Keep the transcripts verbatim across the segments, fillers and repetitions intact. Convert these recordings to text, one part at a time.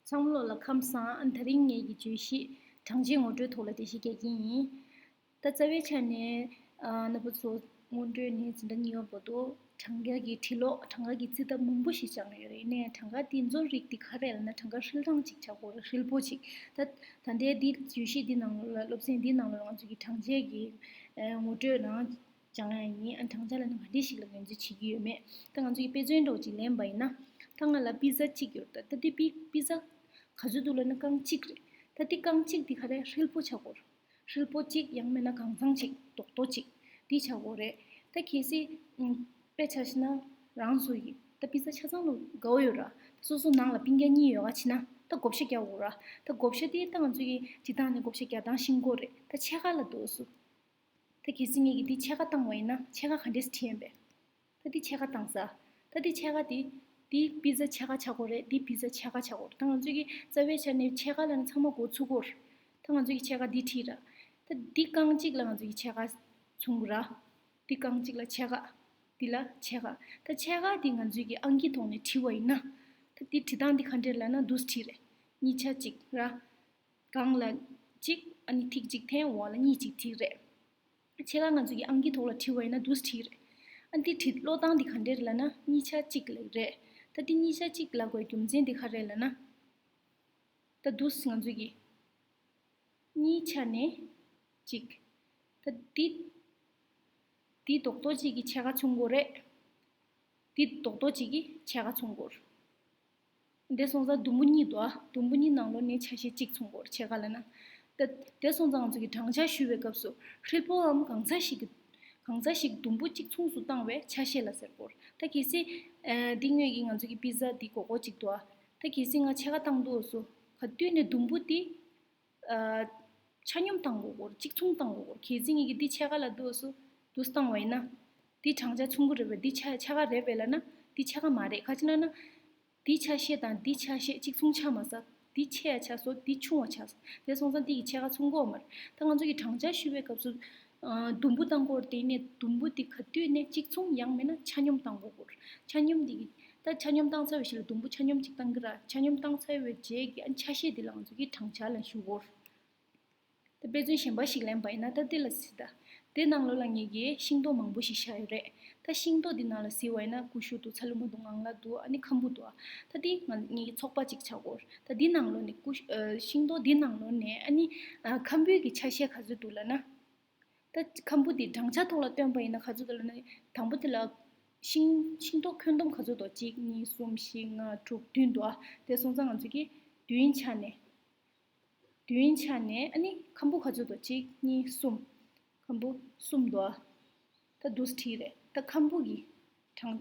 ཚང་མ་ལོ་ལ་ཁམས་བཟང་། ཨ་ནི་དེ་རིང་ངེད་ཀྱི་བརྗོད་གཞི་གྲངས་ཆེའི་ངོ་སྤྲོད་ཐོག་ལ་འགྲེལ་བཤད་རྒྱག་གི་ཡིན། ད་རྩ་བའི་ཆ་ནས་ཨ་རྣམ་པ་ཚོ་སྔོན་འགྲོའི་ནས་འཛིན་གྲྭ་གཉིས་པ་བར་དུ་གྲངས་ཀ་གི་འབྲི་ཀློག་གྲངས་ཀ་གི་རྩིས་ཐབས་མང་པོ་ཞིག་སྦྱངས་ཡོད་རེད། ཡིན་ནའི་གྲངས་ཀ་དེ་རྫོགས་རིགས་དེ་ག་རེ་ལབ་ན། གྲངས་ཀ་ཧྲིལ་གྲངས་གཅིག་ཆགས་དགོས་རེད། ཧྲིལ་པོ་གཅིག་ད་ད་ལྟའི་འདི་བརྗོད་གཞི་འདི་ནང་ལོགས་ལ་སློབ་ཚན་འདི་ནང་ལོགས་ལ་ང་ཚོ་གི་གྲངས་ཆེ་གི་ཨ་ངོ་སྤྲོད་རང་སྦྱང་ཡ་ཡིན། ཨ་གྲངས་ཆ་ལབ་ན་ག་འདྲ་ཞིག་ལ་ངོས་འཛིན་བྱེད་ཀྱི་ཡོད་མེད། ད་ང་ཚོ་གི་དཔེ་མཚོན་འདྲ་བོ་ཅིག་ལེན་པ་ཡིན་ན། ད་ང་ལ་པི་ཛ་གཅིག་ཡོད། ད་ད་དེ་པི་པི་ཛ་ག་ཚོད་འདུག་ལབ་ན་རྐང་གཅིག་རེད། ད་དེ་རྐང་གཅིག་དེ་ག་རེ་ཧྲིལ་པོ་ཆགས་དགོས་རེད། ཧྲིལ་པོ་གཅིག་ཡང་མིན་ན་གང་ཚང་གཅིག་རྡོག་རྡོག་གཅིག་དེ་ཆགས་དགོས་རེད། ད་གལ་སྲིད་ཨུམ་དཔེ་ཆ་བཞག་ན་རང་ཚོ་ཡི་ད་པི་ཛ་ཆ་ཚང་ལ་དགའ་བོ་ཡོད་ར། སོ་སོ་ནང་ལ་པིང་རྒྱག་གཉིས་ཡོད་ག་བྱས་ན་ད་བགོ་བཤའ་རྒྱག་དགོས་ར། ད་བགོ་བཤའ་དེ་ད་ང་ཚོ་གི་སྤྱིར་བཏང་ནས་བགོ་བཤའ་རྒྱག་སྟངས་ཤེས་དགོས་རེད། ད་ཕྱེད་ཀ་ལ་འདུག་སུ། ད་གལ་སྲིད་ངེད་ཀྱིས་འདི་ཕྱེད་ཀ་བཏང་བ་ཡིན་ན་ཕྱེད་ཀ་ག་འདྲས་བྲིས་ཡིན་པས། ད་འདི་ཕྱེད་ཀ་བཏང་ས། ད་འདི་ཕྱེད་ཀ་འདི། འདི་པི་ཛ་ཕྱེད་ཀ་ཆགས་དགོས་རེད། འདི་པི་ཛ་ཕྱེད་ཀ་ཆགས་དགོས་རེད། ད་ང་ཚོས་ཀྱི་རྩ་བའི་ཆ་ནས་ཕྱེད་ཀ་ལབ་ན་ཚང་མ་མགོ་ཚོས་ཀྱི་ཡོད་རེད། ད་ང་ཚོས་ཀྱི་ཕྱེད་ཀ་འདི་བྲིས་ར། ད་འདི་རྐང་གཅིག་ལ་ང་ཚོས་ཀྱི་ཕྱེད་ཀ་མཚོན་གྱི་ར། འདི་རྐང་གཅིག་ལ་ཕྱེད་ཀ་འདི་ལ་ཕྱེད་ཀ་ད་ཕྱེད་ཀ་འདི་ང་ཚོས་ཀྱི་ཨང་ཀིའི་ཐོག་ནས་བྲིས་པ་ཡིན་ན། ད་འདི་བྲིས་སྟངས་འདི་ག་འདྲས་ལབ་ན་འདུག་སེ་བྲིས་རེད། གཉིས་ཆ་གཅིག་ར། སྒང་ལ་གཅིག་ཨ་ནི་ཐིག་གཅིག་འཐེན། འོག་ལ་གཉིས་གཅིག་ཐིག་རེད། ཕྱེད་ཀ་ང་ཚོ་གི་ཨང་ཀིའི་ཐོག་ལ་བྲིས་པ་ཡིན་ན་འདུག་སེ་བྲིས་རེད། ཨ་འདི་བྲིས་ཀློག་སྟངས་འདི་ག་འདྲས་རེད་ལབ་ན་གཉིས་ཆ་གཅིག་ལབ་རེད། ད་འདི་གཉིས་ཆ་གཅིག་ལབ་དགོས་རྒྱུ་མཚན་འདི་ག་རེད་ལབ་ན། ད་འདུག་སེ་ང་ཚོ་གི་གཉིས་ཆ་ནས་གཅིག་ད་འདི་འདི་རྡོག་རྡོག་གཅིག་གི་ཕྱེད་ཀ་མཚོན་དགོས་རེད། འདི་རྡོག་རྡོག་གཅིག་གི་ཕྱེད་ཀ་མཚོན་དགོས་རེད། དེ་སོང་ཙང་དུམ་བུ་གཉིས་འདུག་ཨ། དུམ་བུ་གཉིས་ནང་ལོགས་ནས་ཆ་ཤས་གཅིག་མཚོན་དགོས་རེད། ཕྱེད་ཀ་ལབ་ན། ད་དེ་སོང་ཙང་ང་ཚོ་གི་བགྲང་བྱ་ཞུ་བའི་སྐབས་སུ་ཧྲིལ་པོའམ་གང་ཚ་ཞིག་གི་གང་ཚ་ཞིག་དུམ་བུ་གཅིག་མཚུངས་སུ་བཏང་བའི་ཆ་ཤས་ལ་ཟེར་དགོས་རེད། ད་གལ་སྲིད་ཨ་འདི་སྔོན་གྱི་ང་ཚོ་གི་པི་ཛ་འདི་སྒོར་སྒོར་གཅིག་འདུག་ཨ། ད་གལ་སྲིད་ང་ཕྱེད་ཀ་བཏང་འདུག་སུ། ག་དུས་ནས་དུམ་བུ་འདི་ཨ་ཆ་སྙོམས་བཏང་དགོས་སྐོར། གཅིག་མཚུངས་བཏང་དགོས་སྐོར། གལ་སྲིད་ངེད་ཀྱིས་འདི་ཕྱེད་ཀ་ལ་འདུག་སུ་འདུག་བཏང་བ་ཡིན་ན། འདི་བགྲང་བྱ་མཚུངས་ཀྱི་རེད་པས། འདི་ཆ་ཕྱེད་ཀ་རེད་པས་ལབ་ན་འདི་ཕྱེད་ཀ་མ་རེད། ག་ཅི་ལབ་ན། འདི་ཆ་ཤས་དང་འདི་ཆ་ཤས་གཅིག་མཚུངས་ཆགས་མ་སོང་། འདི་ཆེ་ཡ་ཆགས་སོང་། འདི་ཆུང་བ་ཆགས་སོང་། དེ་སོང་ཙང་འདི་ཡི་ཕྱེད་ཀ་མཚུངས་ཀྱི་ཡོད་མ་རེད། ད་ང་ཚོ་གི་བགྲང་བྱ་ཞུ་བའི་སྐབས་སུ། ཨ་དུམ་བུ་བཏང་དགོས་རེད། དེ་ནས་དུམ་བུ་འདི་ག་དུས་ནས་གཅིག་མཚུངས་ཡང་མིན་ན་ཆ་སྙོམས་བཏང་དགོས་སྐོར། ཆ་སྙོམས་འདི་གི་ད་ཆ་སྙོམས་བཏང་ཚར་བའི་ཞིག་ལ་དུམ་བུ་ཆ་སྙོམས་གཅིག་བཏང་གི་ར། ཆ་སྙོམས་བཏང་ཚར་བའི་རྗེས་ཀྱི་ཨ་ཆ་ཤས་འདི་ལ་ང་ཚོ་གི་བགྲང་བྱ་ལབ་ཞུ་གོ། ད་དཔེ་མཚོན་གཞན་པ་ཞིག་ལེན་པ་ཡིན་ན། ད་འདི་ལ་གཟིགས་ད། དེ་ནང་ལོགས་ལ་ངེད་ཀྱིས་ཤིང་ཏོག་མང་པོ་ཞིག་བཞག་ཡོད་རེད། ད་ཤིང་ཏོག་འདི་ནང་ལ་གཟིགས་པ་ཡིན་ན་ཀུ་ཤུ་འདུག་ཚ་ལུ་མ་འདུག་ངང་ལག་འདུག་ཨ་ནི་ཁམ་བུ་འདུག་ད་འདི་ང་ངེད་ཀྱི་ཚོགས་པ་གཅིག་ཆགས་གོ། ད་འདི་ནང་ལོགས་ནས་ཀུ་ཤུ་ཨ་ཤིང་ཏོག་འདི་ནང་ལོགས་ནས་ཨ་ནི་ཨ་ཁམ་བུའི་གི་ཆ་ཤས་ག་ཚོད་འདུག་ལབ་ན། ད་ཁམ་བུ་འདི་བགྲང་བྱ་ཐོག་ལ་སྟོན་པ་ཡིན་ན་ག་ཚོད་འདུག་ལབ་ན། དང་པོ་དེ་ལ་ཤིང་ཤིང་ཏོག་ཁྱོན་བསྡོམས་ག་ཚོད་འདུག་གཅིག་གཉིས་གསུམ་བཞི་ལྔ་དྲུག་བདུན་འདུག་ཨ། དེ་སོང་ཙང་ང་ཚོ་གིས་བདུན་ཆ་ནས། བདུན་ཆ་ནས་ཨ་ནི་ཁམ་བུ་ག་ཚོད་འདུག་གཅིག་གཉིས་གསུམ། ཁམ་བུ་གསུམ་འདུག་ཨ། ད་འདུག་སེ་བྲིས་རེད། ད་ཁམ་བུ་གི་བགྲང་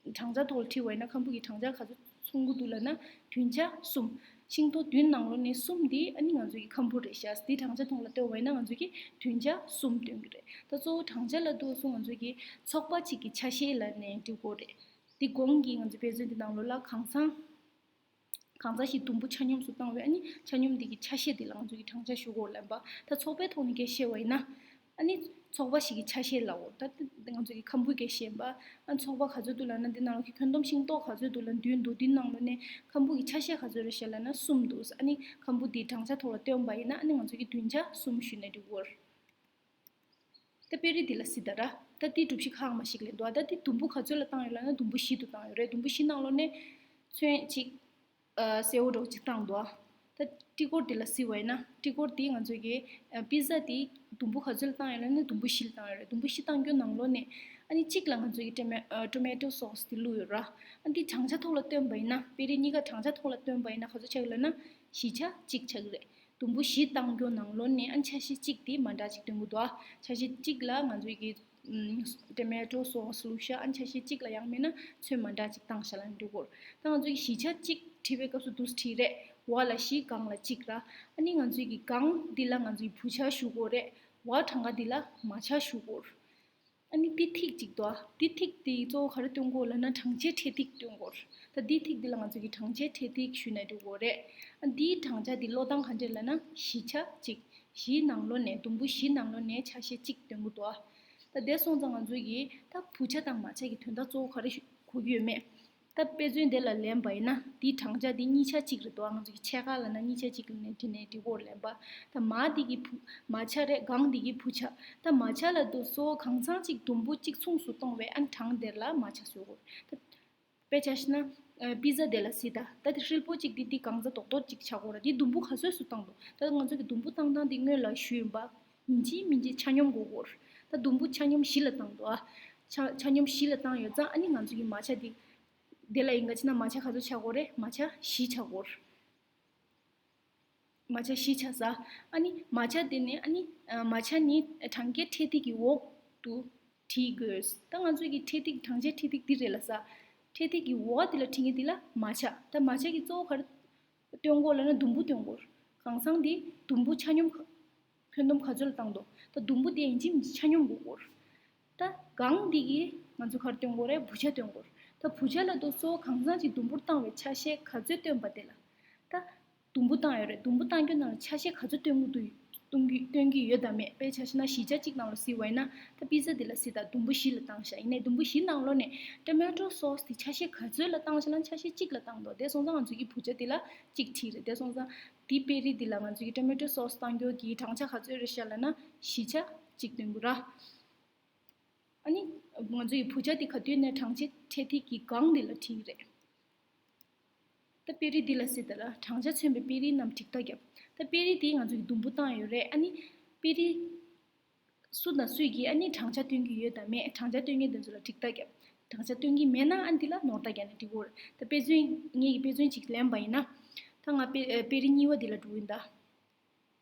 བགྲང་བྱ་ཐོག་ལ་བྲིས་པ་ཡིན་ན་ཁམ་བུ་གི་བགྲང་བྱ་ག་ཚོད་མཚུངས་ཀྱི་འདུག་ལབ་ན་བདུན་ཆ་གསུམ། ཤིང་ཏོག་བདུན་ནང་ལོགས་ནས་གསུམ་འདི་ཨ་ནི་ང་ཚོ་གི་ཁམ་བུ་རེད་ཤག་འདི་བགྲང་བྱ་ཐོག་ལ་སྟོན་པ་ཡིན་ན་ང་ཚོ་གིས་བདུན་ཆ་གསུམ་སྟོན་གྱི་རེད། ད་གཙོ་བོ་བགྲང་བྱ་ལབ་དུས་སུ་ང་ཚོ་གི་ཚོགས་པ་གཅིག་གི་ཆ་ཤས་ལབ་ནས་འབྲི་དགོས་རེད། འདི་གོང་གི་ང་ཚོ་དཔེ་མཚོན་འདི་ནང་ལོགས་ལ་གང་ཚང་གང་ཚང་ཞིག་དུམ་བུ་ཆ་སྙོམས་སུ་བཏང་བའི་ཨ་ནི་ཆ་སྙོམས་འདི་གི་ཆ་ཤས་འདི་ལ་ང་ཚོ་གི་བགྲང་བྱ་ཞུ་དགོས་ལབ་པ། ད་ཚོགས་པའི་ཐོག་ནས་སྐད་བཤད་པ་ཡིན་ན། ཨ་ནི་ཚོགས་པ་ཞིག་གི་ཆ་ཤས་ལབ་འོ། ད་ང་ཚོ་གི་ཁམ་བུའི་སྐད་བཤད་པ། ཨ་ཚོགས་པ་ག་ཚོད་འདུག་ལབ་ན་འདི་ནང་ལ་ཁྱོན་བསྡོམས་ཤིང་ཏོག་ག་ཚོད་འདུག་ལབ་ན་བདུན་འདུག་འདི་ནང་ལོགས་ནས་ཁམ་བུ་གི་ཆ་ཤས་ག་ཚོད་རེད་ཤག་ལབ་ན་གསུམ་འདུག་ཨ་ནི་ཁམ་བུ་འདི་བགྲང་བྱ་ཐོག་ལ་སྟོན་པ་ཡིན་ན་ཨ་ནི་ང་ཚོ་གི་བདུན་ཆ་གསུམ་ཞུས་ནས་འགྲིག་གི་ཡོད་རེད། ད་དཔེ་རིས་འདི་ལ་གཟིགས་དང་། ད་འདི་སྒྲུབ་གཞི་ཁག་མ་ཞིག་ལས་འདུག་ད་འདི་དུམ་བུ་ག་ཚོད་ལ་བཏང་ཡོད་ལབ་ན་དུམ་བུ་བཞི་དུ་བཏང་ཡོད་རེད། དུམ་བུ་བཞི་ནང་ལོགས་ནས་ཚོན་གཅིག་ཨ་སེར་པོ་འདྲ་བོ་གཅིག་བཏང་འདུག་ད་སྤྲི་གོར་འདི་ལ་གཟིགས་པ་ཡིན་ན་སྤྲི་གོར་འདི་ང་ཚོ་གི་ཨ་པི་ཛ་འདི་དུམ་བུ་ག་ཚོད་ལ་བཏང་ཡོད་ལབ་ན་དུམ་བུ་བཞི་ལ་བཏང་ཡོད་རེད། དུམ་བུ་བཞི་བཏང་རྒྱུ་ནང་ལོགས་ནས་ཨ་ནི་གཅིག་ལ་ང་ཚོ་གི་ཊོ་མེ་ཨ་ཊོ་མེ་ཊོ་སོ་སི་འདི་བླུགས་ཡོད་ར། ཨ་འདི་བགྲང་བྱ་ཐོག་ལ་སྟོན་པ་ཡིན་ན་དཔེ་རིས་གཉིས་ཀ་བགྲང་བྱ་ཐོག་ལ་སྟོན་པ་ཡིན་ན་ག་ཚོད་ཆགས་ཡོད་ལབ་ན་བཞི་ཆ་གཅིག་ཆགས་ཀྱི་རེད། དུམ་བུ་བཞི་བཏང་རྒྱུ་ནང་ལོགས་ནས་ཨ་ཆ་ཤས་གཅིག་དེ་མ་འདྲ་གཅིག་སྟོན་གྱི་འདུག་ཨ་ཆ་ཤས་གཅིག་ལ་ང་ཚོའི་གི་ཊོ་མེ་ཊོ་སོ་སི་བླུགས་ཤག་ཨ་ཆ་ཤས་གཅིག་ལ་ཡང་མིན་ན་ཚོན་མ་འདྲ་གཅིག་བཏང་ཤག་ལབ་ན་འགྲིག་གི་རེད། ད་ང་ཚོའི་གི་བཞི་ཆ་གཅིག་བྲིས་པའི་སྐབས་སུ་འདུག་སེ་བྲིས་རེད། འོག་ལ་བཞི་སྒང་ལ་གཅིག་ར། ཨ་ནི་ང་ཚོའི་གི་སྒང་འདི་ལ་ང་ཚོའི་བུ་ཆ་ཞུ་གི་རེད། འོག་གྲངས་ཀ་འདི་ལ་མ་ཆ་ཞུ་གི་རེད། ཨ་ནི་འདི་ཐིག་གཅིག་འདུག་ཨ་འདི་ཐིག་དེ་གཙོ་བོ་ག་རེ་སྟོན་གྱི་ཡོད་ལབ་ན་བགྲང་བྱའི་འཕྲེད་ཐིག་སྟོན་གྱི་ཡོད་རེད། ད་འདི་ཐིག་འདི་ལ་ང་ཚོ་གི་བགྲང་བྱའི་འཕྲེད་ཐིག་ཞུས་ན་འགྲིག་གི་རེད། ཨ་འདིའི་བགྲང་བྱ་འདི་ཀློག་སྟངས་ག་འདྲས་ལབ་ན་བཞི་ཆ་གཅིག་བཞིའི་ནང་ལོགས་ནས་དུམ་བུ་བཞིའི་ནང་ལོགས་ནས་ཆ་ཤས་གཅིག་སྟོན་གྱི་འདུག་ཨ་ད་དེ་སོང་ཙང་ང་ཚོ་གི་ད་བུ་ཆ་དང་མ་ཆ་གི་དོན་དག་གཙོ་བོ་ག་རེ་གོ་གི་ཡོད་མེད། ད་དཔེ་མཚོན་དེ་ལ་ལེན་པ་ཡིན་ན། འདིའི་བགྲང་བྱ་འདི་གཉིས་ཆ་གཅིག་རེད་འདུག་ང་ཚོ་གི་ཕྱེད་ཀ་ལབ་ན་གཉིས་ཆ་གཅིག་ལ་ནས་བྲིས་ནས་འབྲི་དགོས་ལེན་པ། ད་མ་འདི་གི་བུ་མ་ཆ་རེད། གང་འདི་གི་བུ་ཆ། ད་མ་ཆ་ལ་དུ་སོ་གང་ཚང་གཅིག་དུམ་བུ་གཅིག་མཚུངས་སུ་གཏོང་བའི་ཨ་ནི་གྲངས་དེ་ལ་མ་ཆ་ཟེར་དགོས་རེད། ད་དཔེ་ཆ་བཞག་ན། ཨ། པི་ཛ་དེ་ལ་གཟིགས་དང་། ད་དེ་ཧྲིལ་པོ་གཅིག་འདི་འདི་གང་ཚང་རྡོག་རྡོག་གཅིག་ཆགས་དགོས་རེད། འདི་དུམ་བུ་ག་ཚོད་སུ་བཏང་འདུག་ད་ང་ཚོ་གི་དུམ་བུ་བཏང་སྟངས་འདི་སྔོན་ལ་ཞུས་ཡིན་པ། ཡིན་གཅིག་མིན་གཅིག་ཆ་སྙོམས་དགོས་ཀྱི་ཡོད་རེད། ད་དུམ་བུ་ཆ་སྙོམས་བཞི་ལ་བཏང་འདུག་ཨ། ཆ་ཆ་སྙོམས་བཞི་ལ་བཏང་ཡོད་ཙང་ཨ་ནི་ང་ཚོ་གི་མ་ཆ་འདི་དེ་ལ་ཡིན་ག་ཅི་ན་མ་ཆ་ག་ཚོད་ཆགས་ཀྱི་ཡོད་རེད། མ་ཆ་བཞི་ཆགས་ཀྱི་ཡོད་རེད། མ་ཆ་བཞི་ཆགས་ས། ཨ་ནི་མ་ཆ་དེ་ནི་ཨ་ནི་ཨ། མ་ཆ་ནི་བགྲང་བྱའི་འཕྲེད་ཐིག་གི་འོག་ཏུ་བྲིས་དགོས། ད་ང་ཚོ་གི་འཕྲེད་ཐིག་བགྲང་བྱའི་འཕྲེད་ཐིག་འདི་རེད་ལབ་ས། འཕྲེད་ཐིག་གི་འོག་དེ་ལ་བྲིས་མཁན་དེ་ལ་མ་ཆ། ད་མ་ཆ་གི་གཙོ་བོ་ག་རེ་སྟོན་དགོས་ལབ་ན་དུམ་བུ་སྟོན་དགོས། གང་ཚང་འདི་དུམ་བུ་ཆ་སྙོམས་ཁ་ཁྱོན་བསྡོམས་ག་ཚོད་ལ་བཏང་འདུག་ད་དུམ་བུ་དེ་ཡིན་གཅིག་མིན་གཅིག་ཆ་སྙོམས་དགོས་ཀྱི་ཡོད་རེད། ད་གང་འདི་གིས་ང་ཚོ་ག་རེ་སྟོན་དགོས་རེད། བུ་ཆ་སྟོན་དགོས་རེད། ད་བུ་ཆ་ལ་དུ་སོ་གང་ཚང་གཅིག་དུམ་བུར་བཏང་བའི་ཆ་ཤས་ག་ཚོད་སྟོན་པ་དེ་ལ། ད་དུམ་བུ་བཏང་ཡོད་རེད། དུམ་བུ་བཏང་རྒྱུ་ནང་ལ་ཆ་ཤས་ག་ཚོད་སྟོན་གྱི་འདུག་སྟོན་གྱི་སྟོན་གྱི་ཡོད་དམ་མེད། དཔེ་ཆ་བཞག་ན་བཞི་ཆ་གཅིག་ནང་ལ་གཟིགས་པ་ཡིན་ན། ད་པི་ཛ་འདི་ལ་གཟིགས་དང་། དུམ་བུ་བཞི་ལ་བཏང་ཤག་ཡིན་ནའི་དུམ་བུ་བཞི་ནང་ལོགས་ནས་ཊོ་མེ་ཊོ་སོ་སི་དེ་ཆ་ཤས་ག་ཚོད་ལ་བཏང་ཤག་ལབ་ན་ཆ་ཤས་གཅིག་ལ་བཏང་འདུག་དེ་སོང་ཙང་ང་ཚོ་གི་བུ་ཆ་དེ་ལ་གཅིག་བྲིས་རེད། དེ་སོང་ཙང་དེ་དཔེ་རིས་འདི་ལ་ང་ཚོ་གི་ཊོ་མེ་ཊོ་སོ་སི་བཏང་རྒྱུ་གི་བགྲང་བྱ་ག་ཚོད་རེད་ཤག་ལབ་ན་བཞི་ཆ་གཅིག་སྟོན་གྱི་རེད། ཨ་ནི་ང་ཚོ་གི་བུ་ཆ་དེ་ག་དུས་ནས་བགྲང་བྱའི་འཕྲེད་ཐིག་གི་སྒང་འདི་ལ་བྲིས་རེད། ད་དཔེ་རིས་འདི་ལ་གཟིགས་དང་། བགྲང་བྱ་མཚོན་པའི་དཔེ་རིས་རྣམས་ཀྲིག་ཀྲག་བརྒྱབ། ད་དཔེ་རིས་འདི་ང་ཚོ་གི་དུམ་བུ་བཏང་ཡོད་རེད། ཨ་ནི་དཔེ་རིས་སུ་དང་སུས་ཀྱིས་ཨ་ནི་བགྲང་བྱ་སྟོན་གྱི་ཡོད་དམ་མེད། བགྲང་བྱ་སྟོན་མཁན་དེ་ཚོ་ལ་ཀྲིག་ཀྲག་བརྒྱབ། བགྲང་བྱ་སྟོན་གྱི་མེད་ན་ཨ་ནི་འདི་ལ་ནོར་བརྡ་བརྒྱབ་ནས་འབྲི་དགོས་རེད། ད་དཔེ་མཚོན། ངེད་ཀྱིས་དཔེ་མཚོན་ཅིག་ལེན་པ་ཡིན་ན། ད་ང་དཔེ་དཔེ་རིས་གཉིས་པ་འདི་ལ་འགྲོ་གི་ཡིན་ད།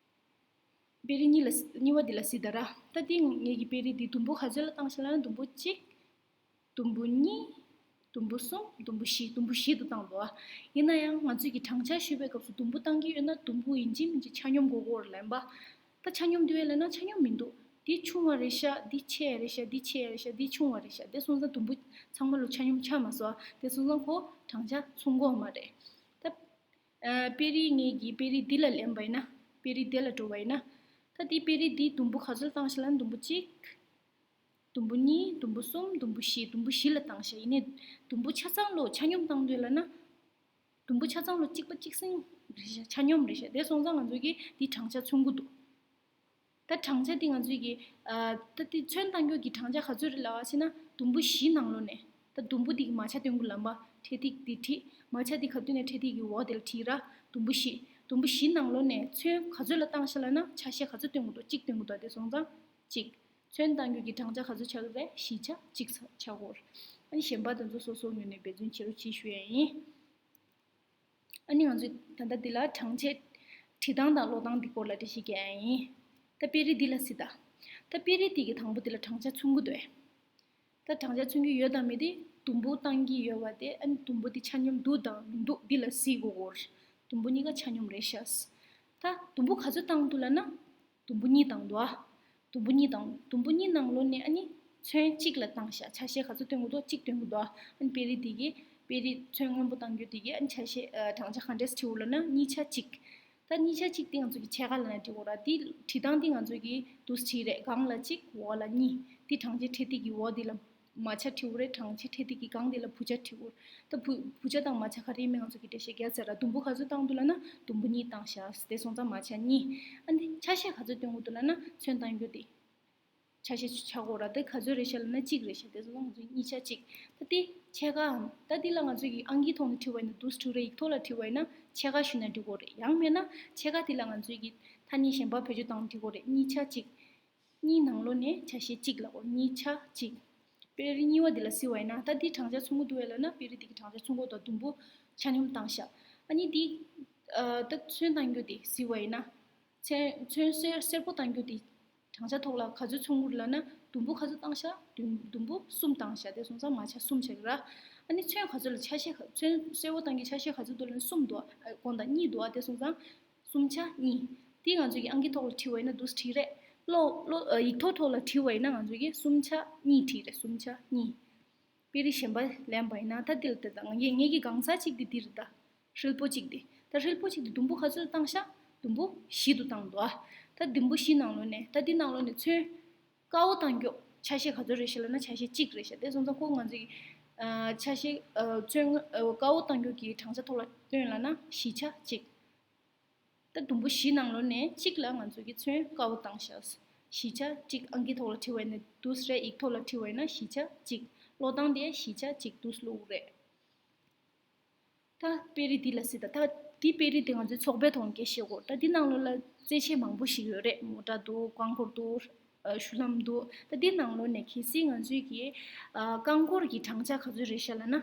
དཔེ་རིས་གཉིས་ལ་གཉིས་པ་འདི་ལ་གཟིགས་དང་ར། ད་འདི་ངེད་ཀྱི་དཔེ་རིས་འདི་དུམ་བུ་ག་ཚོད་ལ་བཏང་ཤག་ལབ་ན་དུམ་བུ་གཅིག་དུམ་བུ་གཉིས། དུམ་བུ་གསུམ། དུམ་བུ་བཞི། དུམ་བུ་བཞི་དུ་བཏང་འདུག་ཨ། ཡིན་ན་ཡང་ང་ཚོས་ཀྱི་བགྲང་བྱ་ཞུས་པའི་སྐབས་སུ་དུམ་བུ་བཏང་གི་ཡོད་ན་དུམ་བུ་ཡིན་གཅིག་མིན་གཅིག་ཆ་སྙོམས་དགོས་ཀྱི་ཡོད་རེད་ལབ་པ། ད་ཆ་སྙོམས་འདུག་གས་ལབ་ན་ཆ་སྙོམས་མི་འདུག་འདི་ཆུང་བ་རེད་ཤག་འདི་ཆེ་རེད་ཤག་འདི་ཆེ་རེད་ཤག་འདི་ཆུང་བ་རེད་ཤག་དེ་སོང་ཙང་དུམ་བུ་ཚང་མ་ལོ་ཆ་སྙོམས་ཆགས་མ་སོང་ཨ། དེ་སོང་ཙང་ཁོ་བགྲང་བྱ་མཚུངས་གོ་མ་རེད། ད་ཨ། དཔེ་རིས་ངེད་ཀྱི་དཔེ་རིས་འདི་ལ་ལེན་པ་ཡིན་ན། དཔེ་རིས་འདི་ལ་འགྲོ་བ་ཡིན་ན། ད་འདི་དཔེ་རིས་འདི་དུམ་བུ་ག་ཚོད་བཏང་ཤག་ལབ་ན་དུམ་བུ་གཅིག་དུམ་བུ་གཉིས། དུམ་བུ་གསུམ། དུམ་བུ་བཞི། དུམ་བུ་བཞི་ལ་བཏང་ཤག་ཡིན་ནའི་དུམ་བུ་ཆ་ཚང་ལོ་ཆ་སྙོམས་བཏང་འདོད་ལབ་ན། དུམ་བུ་ཆ་ཚང་ལོ་གཅིག་པ་གཅིག་སེང་རེད་ཤག་ཆ་སྙོམས་རེད་ཤག་དེ་སོང་ཙང་ང་ཚོ་གིས་འདི་བགྲང་བྱ་མཚུངས་ཀྱི་འདུག་ད་བགྲང་བྱ་འདི་ང་ཚོ་གིས། ཨ། ད་འདི་ཚོན་བཏང་རྒྱུ་གི་བགྲང་བྱ་ག་ཚོད་རེད་ལབ་པ་ཟེར་ན་དུམ་བུ་བཞི་ནང་ལོགས་ནས། ད་དུམ་བུ་འདི་གི་མ་ཆ་སྟོན་གྱི་ལབ་པ། འཕྲེད་ཐིག་འདི་བྲིས། མ་ཆ་འདི་ག་དུས་ནས་འཕྲེད་ཐིག་གི་འོག་དེ་ལ་བྲིས་ར། དུམ་བུ་བཞི། དུམ་བུ་བཞི་ནང་ལོགས་ནས་ཚོན་ག་ཚོད་ལ་བཏང་ཤག་ལབ་ན་ཆ་ཤས་ག་ཚོད་སྟོན་གྱི་འདུག་གཅིག་སྟོན་གྱི་འདུག་དེ་སོང་ཙང་གཅིག་ཚོན་བཏང་རྒྱུ་གི་བགྲང་བྱ་ག་ཚོད་ཆགས་ཀྱི་རེད། བཞི་ཆ་གཅིག་ཆགས་ཀྱི་ཡོད་རེད། ཨ་ནི་གཞན་པ་དེ་ཚོ་སོ་སོའི་ངོས་ནས་འབད་བརྩོན་བྱེད་རོགས་གྱིས་ཞུ་ཡ་ཡིན། ཨ་ནི་ང་ཚོས་ད་ལྟ་འདི་ལ་བགྲང་བྱའི་བྲིས་སྟངས་དང་ཀློག་སྟངས་འདི་སྐོར་ལ་འགྲེལ་བཤད་རྒྱག་ཡ་ཡིན། ད་དཔེ་རིས་འདི་ལ་གཟིགས་དང་། ད་དཔེ་རིས་འདི་གི་དང་པོ་འདི་ལ་བགྲང་བྱ་མཚུངས་ཀྱི་འདུག་གས། ད་བགྲང་བྱ་མཚུངས་ཀྱི་ཡོད་དང་མེད་དེ་དུམ་བུ་བཏང་གི་ཡོད་པ་དེ། ཨ་ནི་དུམ་བུ་དེ་ཆ་སྙོམས་འདུག་དང་མི་འདུག་འདི་ལ་གཟིགས་དགོས་ཀྱི་ཡོད་རེད། དུམ་བུ་གཉིས་ཀ་ཆ་སྙོམས་རེད་ཤག་ད་དུམ་བུ་ག་ཚོད་བཏང་འདུག་ལབ་ན། དུམ་བུ་གཉིས་བཏང་འདུག་ཨ། དུམ་བུ་གཉིས་བཏང་། དུམ་བུ་གཉིས་ནང་ལོགས་ནས་ཨ་ནི་ཚོན་གཅིག་ལ་བཏང་ཤག་ཆ་ཤས་ག་ཚོད་སྟོན་གྱི་འདུག་གཅིག་སྟོན་གྱི་འདུག་ཨ། ཨ་ནི་དཔེ་རིས་འདི་གི་དཔེ་རིས་ཚོན་སྔོན་པོ་བཏང་རྒྱུ་འདི་གི་ཨ་ནི་ཆ་ཤས། ཨ། བགྲང་བྱ་ག་འདྲས་བྲིས་འདུག་ལབ་ན་གཉིས་ཆ་གཅིག་ད་གཉིས་ཆ་གཅིག་དེ་ང་ཚོ་གི་ཕྱེད་ཀ་ལབ་ན་འགྲིག་གི་རེད། དེ་བྲིས་སྟངས་དེ་ང་ཚོ་གི་འདུག་སེ་བྲིས་རེད། སྒང་ལ་གཅིག་འོག་ལ་གཉིས། དེ་བགྲང་བྱའི་འཕྲེད་ཐིག་གི་འོག་དེ་ལ་མ་ཆ་བྲིས་འདུག་རེད། བགྲང་བྱའི་འཕྲེད་ཐིག་གི་སྒང་དེ་ལ་བུ་ཆ་བྲིས་འདུག་ད་བུ་བུ་ཆ་དང་མ་ཆ་ག་རེ་ཡིན་མིན་ང་ཚོ་གི་འགྲེལ་བཤད་རྒྱག་ཚར་ར། དུམ་བུ་ག་ཚོད་བཏང་འདུག་ལབ་ན་དུམ་བུ་གཉིས་བཏང་ཤག་དེ་སོང་ཙང་མ་ཆ་གཉིས། ཨ་ནི་ཆ་ཤས་ག་ཚོད་སྟོན་གྱི་འདུག་ལབ་ན་ཚོན་བཏང་རྒྱུ་དེ། ཆ་ཤས་ཆག་གོ་ར། དེ་ག་ཚོད་རེད་ཤག་ལབ་ན་གཅིག་རེད་ཤག་དེ་ཚོ་ང་ཚོས་གཉིས་ཆ་གཅིག་ད་དེ་ཕྱེད་ཀའམ། ད་དེ་ལ་ང་ཚོས་ཀྱི་ཨང་ཀིའི་ཐོག་ནས་བྲིས་པ་ཡིན་ན་འདུག་སེ་བྲིས་རེད། ཡིག་ཐོག་ལ་བྲིས་པ་ཡིན་ན་ཕྱེད་ཀ་ཞུས་ན་འགྲིག་གི་རེད། ཡང་མེད་ན་ཕྱེད་ཀ་དེ་ལ་ང་ཚོས་ཀྱི་ཐ་སྙད་གཞན་པ་བེད་སྤྱོད་བཏང་འགྲིག་གི་རེད། གཉིས་ཆ་གཅིག་གཉིས་ནང་ལོགས་ནས་ཆ་ཤས་གཅིག་ལབ་དགོས། གཉིས་ཆ་གཅིག་དཔེ་རིས་གཉིས་པ་འདི་ལ་གཟིགས་པ་ཡིན་ན། ད་འདི་བགྲང་བྱ་མཚུངས་ཀྱི་འདུག་གས་ལབ་ན་དཔེ་རིས་འདི་གི་བགྲང་བྱ་མཚུངས་ཀྱི་འདུག་དུམ་བུ་ཆ་སྙོམས་བཏང་ཤག་ཨ་ནི་འདི། ཨ། ད་ཚོན་བཏང་རྒྱུ་དེ་གཟིགས་པ་ཡིན་ན། ཚོན་ཚོན་སེར་སེར་པོ་བཏང་རྒྱུ་དེ། བགྲང་བྱ་ཐོག་ལ་ག་ཚོད་མཚུངས་ཀྱི་འདུག་ལབ་ན་དུམ་བུ་ག་ཚོད་བཏང་ཤག་དུམ་དུམ་བུ་གསུམ་བཏང་ཤག་དེ་སོང་ཙང་མ་ཆ་གསུམ་ཆགས་ཀྱི་རེད། ཨ་ནི་ཚོན་ག་ཚོད་ལ་ཆ་ཤས་ག་ཚོན་སེར་པོ་བཏང་རྒྱུ་ཆ་ཤས་ག་ཚོད་འདུག་ལབ་ན་གསུམ་འདུག་ཨ། དགོངས་དག་གཉིས་འདུག་ཨ། དེ་སོང་ཙང་གསུམ་ཆ་གཉིས། དེ་ང་ཚོ་གི་ཨང་ཀི་ཐོག་ལ་བྲིས་པ་ཡིན་ན་འདུག་སེ་བྲིས་རེད། ཀློག་ཀློག་ཨ། ཡིག་ཐོག་ཐོག་ལ་བྲིས་པ་ཡིན་ན་ང་ཚོ་གི་གསུམ་ཆ་གཉིས་བྲིས་རེད། གསུམ་ཆ་གཉིས། དཔེ་རིས་གཞན་པ་ལེན་པ་ཡིན་ན། ད་འདི་ལ་ལྟོས་དང་། ངེད་ངེད་ཀྱི་སྒང་ཚང་གཅིག་འདི་འདི་རེད་ད། ཧྲིལ་པོ་གཅིག་འདི། ད་ཧྲིལ་པོ་གཅིག་འདི་དུམ་བུ་ག་ཚོད་བཏང་ཤག་དུམ་བུ་བཞི་དུ་བཏང་འདུག་ཨ། ད་དུམ་བུ་བཞི་ནང་ལོགས་ནས། ད་འདི་ནང་ལོགས་ནས་ཚོན་དཀར་པོ་བཏང་རྒྱུ་ཆ་ཤས་ག་ཚོད་རེད་ཤག་ལབ་ན་ཆ་ཤས་གཅིག་རེད་ཤག་དེ་སོང་ཙང་ཁོ་ང་ཚོ་གི་ ཆ་ཤས་ཚོན་དཀར་པོ་བཏང་རྒྱུ་གི་བགྲང་བྱ་ཐོག་ལ་སྟོན་ལབ་ན་བཞི་ཆ་གཅིག་ད་དུམ་བུ་བཞི་ནང་ལོགས་ནས་གཅིག་ལ་ང་ཚོ་གི་ཚོན་དཀར་པོ་བཏང་ཤག་བཞི་ཆ་གཅིག་ཨང་ཀི་ཐོག་ལ་བྲིས་པ་ཡིན་ན་འདུག་སེ་རེད། ཡིག་ཐོག་ལ་བྲིས་པ་ཡིན་ན་བཞི་ཆ་གཅིག་ཀློག་སྟངས་དེ་བཞི་ཆ་གཅིག་འདུག་སེ་ཀློག་གི་རེད། ད་དཔེ་རིས་འདི་ལ་གཟིགས་དང་། ད་འདི་དཔེ་རིས་འདི་ང་ཚོའི་ཚོགས་པའི་ཐོག་ནས་སྐད་ཆ་བཤད་དགོས། ད་འདི་ནང་ལོགས་ལ་རྩེད་ཆས་མང་པོ་ཞིག་ཡོད་རེད། མོ་ཊ་འདུག་རྐང་འཁོར་འདུག་ཨ་གཞུང་ལམ་འདུག་ད་འདི་ནང་ལོགས་ནས་གལ་སྲིད་ང་ཚོས་ཀྱི་ཨ་རྐང་འཁོར་གྱི་བགྲང་བྱ་ག་ཚོད་རེད་ཤག་ལབ་ན།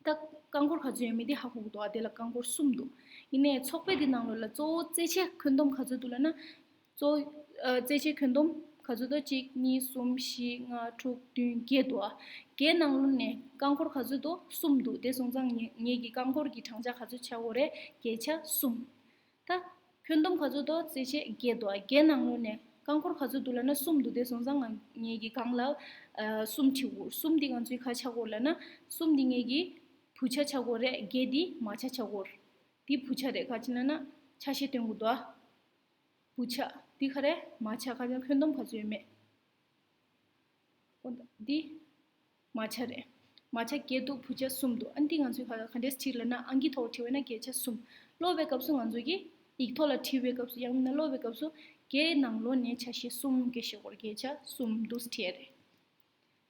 ད་རྐང་འཁོར་ག་ཚོད་ཡོད་མེད་དེ་ཧ་གོ་གི་འདུག་ཨ་དེ་ལ་རྐང་འཁོར་གསུམ་འདུག་ཡིན་ནའི་ཚོགས་པའི་འདི་ནང་ལོགས་ལ་གཙོ་བོ་རྩེད་ཆས་འཁོན་སྡོམ་ག་ཚོད་འདུག་ལབ་ན། གཙོ་བོ་ཨ་རྩེད་ཆས་འཁོན་སྡོམ་ག་ཚོད་འདུག་གཅིག་གཉིས། གསུམ། བཞི། ལྔ། དྲུག་བདུན། བརྒྱད་འདུག་ཨ། བརྒྱད་ནང་ལོགས་ནས་རྐང་འཁོར་ག་ཚོད་འདུག་གསུམ་འདུག་དེ་སོང་ཙང་ངེད་ངེད་ཀྱི་རྐང་འཁོར་གྱི་བགྲང་བྱ་ག་ཚོད་ཆགས་ཀྱི་ཡོད་རེད། བརྒྱད་ཆ་གསུམ། ད་འཁོན་སྡོམ་ག་ཚོད་འདུག་རྩེད་ཆས་བརྒྱད་འདུག་ཨ། བརྒྱད་ནང་ལོགས་ནས་རྐང་འཁོར་ག་ཚོད་འདུག་ལབ་ན་གསུམ་འདུག་དེ་སོང་ཙང་ང་ངེད་ཀྱི་སྒང་ལ་ཨ་གསུམ་བྲིས་དགོས། གསུམ་འདི་ང་ཚོའི་ག་ཆགས་ཀྱི་ཡོད་ལབ་ན། གསུམ་འདི་ངེད་ཀྱི་བུ་ཆ་ཆགས་ཀྱི་ཡོད་རེད། བརྒྱད་འདི་མ་ཆ་ཆགས་ཀྱི་ཡོད་རེད། འདི་བུ་ཆ་རེད། ག་ཅི་ལབ་ན་ཆ་ཤས་སྟོན་གྱི་འདུག་ཨ། བུ་ཆ་འདི་ག་རེ། མ་ཆ། ག་ཅི་ལབ་ན་འཁོན་སྡོམ་ག་ཚོད་ཡོད་མེད། འོ་ད་འདི་མ་ཆ་རེད། མ་ཆ་བརྒྱད་འདུག་བུ་ཆ་གསུམ་འདུག་ཨ་འདི་ང་ཚོས་ག་ག་འདྲས་བྲིས་ལབ་ན་ཨང་ཀི་ཐོག་བྲིས་པ་ན་བརྒྱད་ཆ་གསུམ། ཀློག་པའི་སྐབས་སུ་ང་ཚོ་གིས་ཡིག་ཐོག་ལ་བྲིས་པའི་སྐབས་སུ་ཡང་མིན་ན་ཀློག་པའི་སྐབས་སུ་བརྒྱད་ནང་ལོགས་ནས་ཆ་ཤས་གསུམ་སྐད་ཆ་སྐོར་བརྒྱད་ཆ་གསུམ་འདུག་སེ་བྲིས་ཡ་རེད།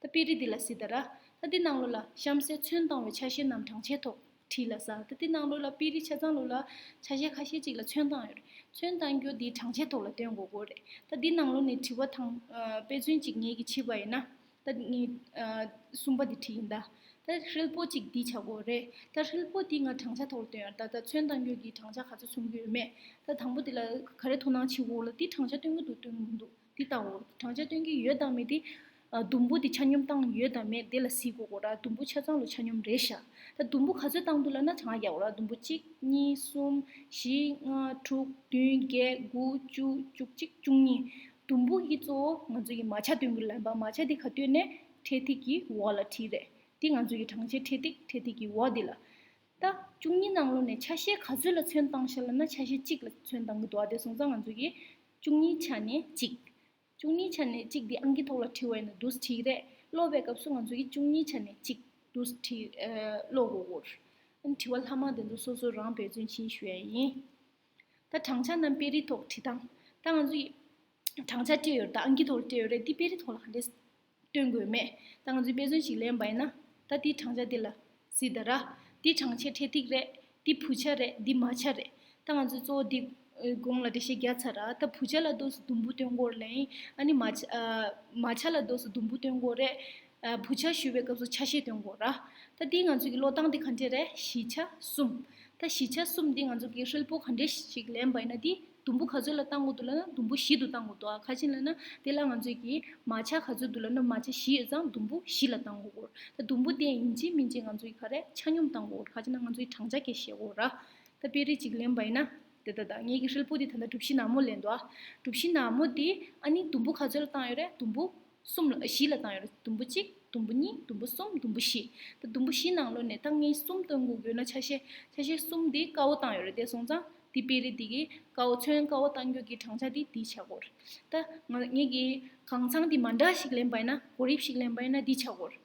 ད་དཔེ་རིས་འདི་ལ་གཟིགས་དང་ར། ད་འདི་ནང་ལོགས་ལ་གཤམ་གསལ་ཚོན་བཏང་བའི་ཆ་ཤས་རྣམས་བགྲང་བྱའི་ཐོག་བྲིས་ལབ་ས། ད་འདི་ནང་ལོགས་ལ་དཔེ་རིས་ཆ་ཚང་ལོགས་ལ་ཆ་ཤས་ཁ་ཤས་ཅིག་ལ་ཚོན་བཏང་ཡོད་རེད། ཚོན་བཏང་རྒྱུ་འདི་བགྲང་བྱའི་ཐོག་ལ་སྟོན་དགོས་ཀྱི་རེད། ད་འདི་ནང་ལོགས་ནས་དྲི་བ་དང་ཨ་དཔེ་མཚོན་ཅིག་ངེད་ཀྱིས་བྱས་པ་ཡིན་ན། ད་ངས་ཨ་གསུམ་པ་འདི་བྲིས་ཡིན་ད། ད་ཧྲིལ་པོ་གཅིག་འདི་ཆགས་ཀྱི་ཡོད་རེད། ད་ཧྲིལ་པོ་འདི་ང་བགྲང་བྱ་ཐོག་ལ་སྟོན་ཡོད་རེད། ད་ད་ཚོན་བཏང་རྒྱུ་གི་བགྲང་བྱ་ག་ཚོད་མཚོན་གྱི་ཡོད་མེད། ད་དང་པོ་འདི་ལ་ག་རེ་དོ་སྣང་བྱེད་དགོས་ལབ། འདི་བགྲང་བྱ་སྟོན་གྱི་འདུག་སྟོན་གྱི་མི་འདུག་འདི་ལྟ་བུ་བགྲང་བྱ་སྟོན་གྱི་ཡོད་དམ་མེད་དེ། ཨ་དུམ་བུ་འདི་ཆ་སྙོམས་བཏང་ཡོད་དམ་མེད་དེ་ལ་གཟིགས་དགོས་ཀྱི་རེད། དུམ་བུ་ཆ་ཚང་ལོ་ཆ་སྙོམས་རེད་ཤག་ད་དུམ་བུ་ག་ཚོད་བཏང་འདུག་ལབ་ན་གྲངས་རྒྱག་དགོས་རེད། དུམ་བུ་གཅིག་གཉིས། གསུམ། བཞི། ལྔ། དྲུག་བདུན། བརྒྱད། དགུ། བཅུ། བཅུ་གཅིག་བཅུ་གཉིས། དུམ་བུ་གི་གཙོ་བོ་ང་ཚོ་གི་མ་ཆ་སྟོན་གྱི་ལབ་པ། མ་ཆ་འདི་ག་སྟོན་ནས་འཕྲེད་ཐིག་གི་འོག་ལ་བྲིས་རེད། འདི་ང་ཚོ་གི་བགྲང་བྱའི་འཕྲེད་ཐིག་འཕྲེད་ཐིག་གི་འོག་འདི་ལ། ད་བཅུ་གཉིས་ནང་ལོགས་ནས་ཆ་ཤས་ག་ཚོད་ལ་ཚོན་བཏང་ཤག་ལབ་ན་ཆ་ཤས་གཅིག་ལ་ཚོན་བཏང་གི་འདུག་ཨ། དེ་སོང་ཙང་ང་ཚོ་གིས་བཅུ་གཉིས་ཆ་ནས་གཅིག་བཅུ་གཉིས་ཆ་ནས་གཅིག་འདི་ཨང་ཀི་ཐོག་ལ་བྲིས་པ་ཡིན་ན་འདུག་སེ་བྲིས་ཀྱི་རེད། ཀློག་པའི་སྐབས་སུ་ང་ཚོ་གིས་བཅུ་གཉིས་ཆ་ནས་གཅིག་འདུག་སེ་བྲིས་ཨ་ཀློག་དགོས་ཀྱི་ཡོད་རེད། ཨ་ནི་དྲི་བ་ལྷག་མ་དེ་ཚོ་སོ་སོ་རང་འབད་བརྩོན་བྱེད་ཞུ་ཡ་ཡིན། ད་བགྲང་བྱ་རྣམས་དཔེ་རིས་ཐོག་བྲིས་སྟངས། ད་ང་ཚོ་ཡི་བགྲང་བྱ་སྤྲད་ཡོད་རེད། ད་ཨང་ཀི་ཐོག་ལ་སྤྲད་ཡོད་རེད། འདི་དཔེ་རིས་ཐོག་ལ་ག་འདྲས་སྟོན་དགོས་མེད། ད་ང་ཚོས་དཔེ་མཚོན་ཞིག་ལེན་པ་ཡིན་ན། ད་འདི་བགྲང་བྱ་འདི་ལ་གཟིགས་དང་ར། འདི་བགྲང་བྱའི་འཕྲེད་ཐིག་རེད། འདི་བུ་ཆ་རེད། འདི་མ་ཆ་རེད། ད་ང་ཚོས་གཙོ་བོ་འདི་གོང་ལ་འགྲེལ་བཤད་བརྒྱབ་ཚར་ར། ད་བུ་ཆ་ལ་འདུག་སེ་དུམ་བུ་སྟོན་དགོས་རེད་ལབ་ཡིན། ཨ་ནི་མ་ཆ་ཨ་མ་ཆ་ལ་འདུག་སེ་དུམ་བུ་སྟོན་དགོས་རེད། ཨ་བུ་ཆ་ཞུ་བའི་སྐབས་སུ་ཆ་ཤས་སྟོན་དགོས་ར། ད་འདི་ང་ཚོ་གི་ཀློག་སྟངས་འདི་ག་འདྲས་རེད། བཞི་ཆ་གསུམ། ད་བཞི་ཆ་གསུམ་འདི་ང་ཚོ་གི་ཧྲིལ་པོ་ག་འདྲས་ཞིག་ལེན་པ་ཡིན་ན་འདི་དུམ་བུ་ག་ཚོད་ལ་བཏང་དགོས་འདུག་ལབ་ན་དུམ་བུ་བཞི་དུ་བཏང་དགོས་འདུག་ཨ། ག་ཅི་ལབ་ན་དེ་ལ་ང་ཚོ་གི་མ་ཆ་ག་ཚོད་འདུག་ལབ་ན་མ་ཆ་བཞི་ཡོད་ཙང་དུམ་བུ་བཞི་ལ་བཏང་དགོས་ཀྱི་ཡོད་རེད། ད་དུམ་བུ་དེ་ཡིན་གཅིག་མིན་གཅིག་ང་ཚོ་གི་ག་རེ་ཆ་སྙོམས་བཏང་དགོས་ཀྱི་ཡོད་རེད། ག་ཅི་ན་ང་ཚོ་གི་བགྲང་བྱ་སྐད་བཤད་དགོས་ར། ད་དཔེ་རིས་གཅིག་ལེན་པ་ཡིན་ན། དེ་ད་ད་ངེད་ཀྱི་ཧྲིལ་པོ་དེ་ད་ལྟ་གྲུ་བཞི་ནག་མོ་ལེན་འདུག་ཨ། གྲུ་བཞི་ནག་མོ་དེ་ཨ་ནི་དུམ་བུ་ག་ཚོད་ལ་བཏང་ཡོད་རེད། དུམ་བུ་གསུམ་ལ་བཞི་ལ་བཏང་ཡོད་རེད། དུམ་བུ་གཅིག་དུམ་བུ་གཉིས། དུམ་བུ་གསུམ། དུམ་བུ་བཞི། ད་དུམ་བུ་བཞི་ནང་ལོགས་ནས་ད་ངས་གསུམ་སྟོན་དགོས་ཡོད་ན་ཆ་ཤས་ཆ་ཤས་གསུམ་དེ་དཀར་པོ་བཏང་ཡོད་རེད། དེ་སོང་ཙང་དེ་དཔེ་རིས་དེ་གི་དཀར་པོ་ཚོན་དཀར་པོ་བཏང་རྒྱུ་གི་བགྲང་བྱ་དེ་དེ་ཆགས་ཀྱི་ཡོད་རེད། ད་ང་ངེད་ཀྱི་གང་ཚང་དེ་མ་འདྲ་ཞིག་ལེན་པ་ཡིན་ན། གོ་རིམ་ཞིག་ལེན་པ་ཡིན་ན་དེ་ཆགས་ཀྱི་ཡོད་རེད།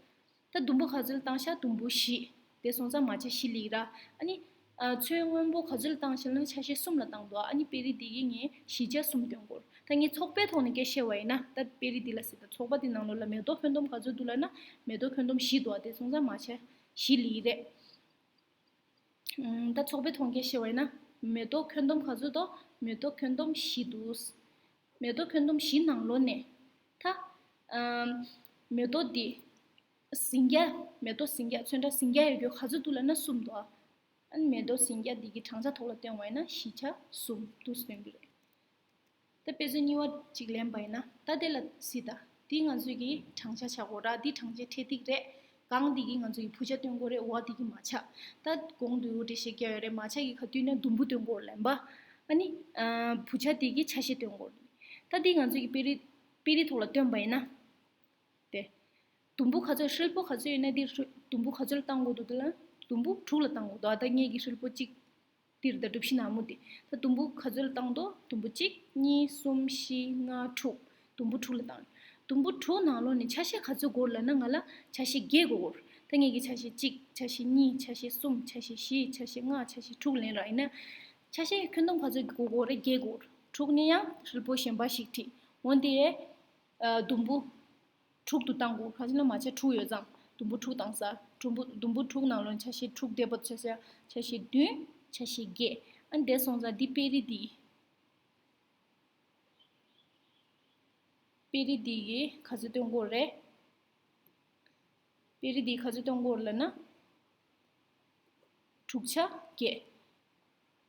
ད་དུམ་བུ་ག་ཚོད་བཏང་ཤག་དུམ་བུ་བཞི། དེ་སོང་ཙང་མ་ཆ་བཞི་སླེབས་ར། ཨ་ནི་ཨ་ཚོན་སྔོན་པོ་ག་ཚོད་ལ་བཏང་ཤག་ལབ་ན་ཆ་ཤས་གསུམ་ལ་བཏང་འདུག་ཨ་ནི་དཔེ་རིས་འདི་གི་ངས་བཞི་ཆ་གསུམ་སྟོན་དགོས། ད་ངས་ཚོགས་པའི་ཐོག་ནས་སྐད་བཤད་པ་ཡིན་ན། ད་དཔེ་རིས་འདི་ལ་གཟིགས་དང་། ཚོགས་པ་འདི་ནང་ལོགས་ལ་མེ་ཏོག་འཁོན་སྡོམ་ག་ཚོད་འདུག་ལབ་ན་མེ་ཏོག་འཁོན་སྡོམ་བཞི་འདུག་ཨ། དེ་སོང་ཙང་མ་ཆ་བཞི་སླེབས་རེད། ཨམ། ད་ཚོགས་པའི་ཐོག་སྐད་བཤད་པ་ཡིན་ན། མེ་ཏོག་འཁོན་སྡོམ་ག་ཚོད་འདུག་མེ་ཏོག་འཁོན་སྡོམ་བཞི་འདུག་མེ་ཏོག་འཁོན་སྡོམ་བཞི་ནང་ལོགས་ནས། ད་ཨམ། མེ་ཏོག་འདི་ཟིང་རྒྱ། མེ་ཏོག་ཟིང་རྒྱ། ཚོན་ཁྲ་ཟིང་རྒྱ་ཡོད་རྒྱུ་ག་ཚོད་འདུག་ལབ་ན་གསུམ་འདུག་ཨ། ཨ་ནི་མེ་ཏོག་ཟིང་རྒྱ་འདི་གི་བགྲང་བྱ་ཐོག་ལ་སྟོན་པ་ཡིན་ན་བཞི་ཆ་གསུམ་འདུག་སྟོན་གྱི་རེད། ད་དཔེ་མཚོན་གཉིས་པ་གཅིག་ལེན་པ་ཡིན་ན། ད་དེ་ལ་གཟིགས་དང་། འདི་ང་ཚོས་ཀྱི་བགྲང་བྱ་ཆགས་ཀྱི་ཡོད་ར། འདི་བགྲང་བྱའི་འཕྲེད་ཐིག་རེད། སྒང་འདི་གི་ང་ཚོས་ཀྱི་བུ་ཆ་སྟོན་དགོས་རེད། འོག་འདི་གི་མ་ཆ། ད་གོང་དུ་འགྲེལ་བཤད་བརྒྱབ་ཡོད་རེད། མ་ཆ་གི་ག་དུས་ན་དུམ་བུ་སྟོན་དགོས་ལབ་པ། ཨ་ནི་ཨ་བུ་ཆ་འདི་གི་ཆ་ཤས་སྟོན་དགོས་རེད། ད་འདི་ང་ཚོས་ཀྱི་དཔེ་རིས་དཔེ་རིས་ཐོག་ལ་སྟོན་པ་ཡིན་ན། དེ། དུམ་བུ་ག་ཚོད། ཧྲིལ་པོ་ག་ཚོད་ཡོད་ན་འདི་ཧྲི་དུམ་བུ་ག་ཚོད་ལ་བཏང་དགོས་འདུག་དེ་ལ་དུམ་བུ་དྲུག་ལ་བཏང་དགོས་འདུག་ཨ། ད་ངེད་ཀྱི་ཧྲིལ་པོ་གཅིག་འདིར་ད་གྲུ་བཞི་ནག་མོ་འདི། ད་དུམ་བུ་ག་ཚོད་ལ་བཏང་འདུག་དུམ་བུ་གཅིག་གཉིས། གསུམ། བཞི། ལྔ། དྲུག་དུམ་བུ་དྲུག་ལ་བཏང་། དུམ་བུ་དྲུག་ནང་ལོགས་ནས་ཆ་ཤས་ག་ཚོད་དགོས་ལབ་ན་ང་ལ་ཆ་ཤས་བརྒྱད་དགོས་ཀྱི་ཡོད། ད་ངེད་ཀྱིས་ཆ་ཤས་གཅིག་ཆ་ཤས་གཉིས། ཆ་ཤས་གསུམ། ཆ་ཤས་བཞི། ཆ་ཤས་ལྔ། ཆ་ཤས་དྲུག་ལེན་ར། ཡིན་ན་ཆ་ཤས་ཁྱོན་བསྡོམས་ག་ཚོད་དགོས་དགོས་རེད། བརྒྱད་དགོས། དྲུག་ནི་ཡང་ཧྲིལ་པོ་གཞན་པ་ཞིག་བྲིས། འོན་ཏེ་ཨ་དུམ་བུ་དྲུག་ཏུ་བཏང་དགོས། ག་ཅི་ལ་མ་ཆ་དྲུག་ཡོད་ཙང་དུམ་བུ་དྲུག་བཏང་ས། དུམ་བུ་དུམ་བུ་དྲུག་ནང་ལོགས་ཆ་ཤས་དྲུག་བསྡད་པ་ཆ་ཤས་ཆ་ཤས་བདུན། ཆ་ཤས་བརྒྱད། ཨ་འདས་སོང་ཙང་འདི་དཔེ་རིས་འདི། དཔེ་རིས་འདི་གིས་ག་ཚོད་སྟོན་གྱི་ཡོད་རེད། དཔེ་རིས་འདི་ག་ཚོད་སྟོན་གྱི་ཡོད་རེད་ལབ་ན། དྲུག་ཆ་བརྒྱད།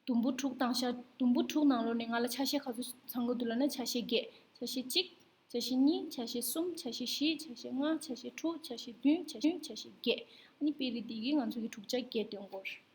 དུམ་བུ་དྲུག་བཏང་ཤག་དུམ་བུ་དྲུག་ནང་ལོགས་ནས་ང་ལ་ཆ་ཤས་ག་ཚོད་ཚང་གི་འདུག་ལབ་ན། ཆ་ཤས་བརྒྱད། ཆ་ཤས་གཅིག་ཆ་ཤས་གཉིས། ཆ་ཤས་གསུམ། ཆ་ཤས་བཞི། ཆ་ཤས་ལྔ། ཆ་ཤས་དྲུག་ཆ་ཤས་བདུན། ཆ་ཤས་བདུན། ཆ་ཤས་བརྒྱད། ཨ་ནི་དཔེ་རིས་འདི་གིས་ང་ཚོ་གི་དྲུག་ཆ་བརྒྱད་སྟོན་གྱི་ཡོད་རེད།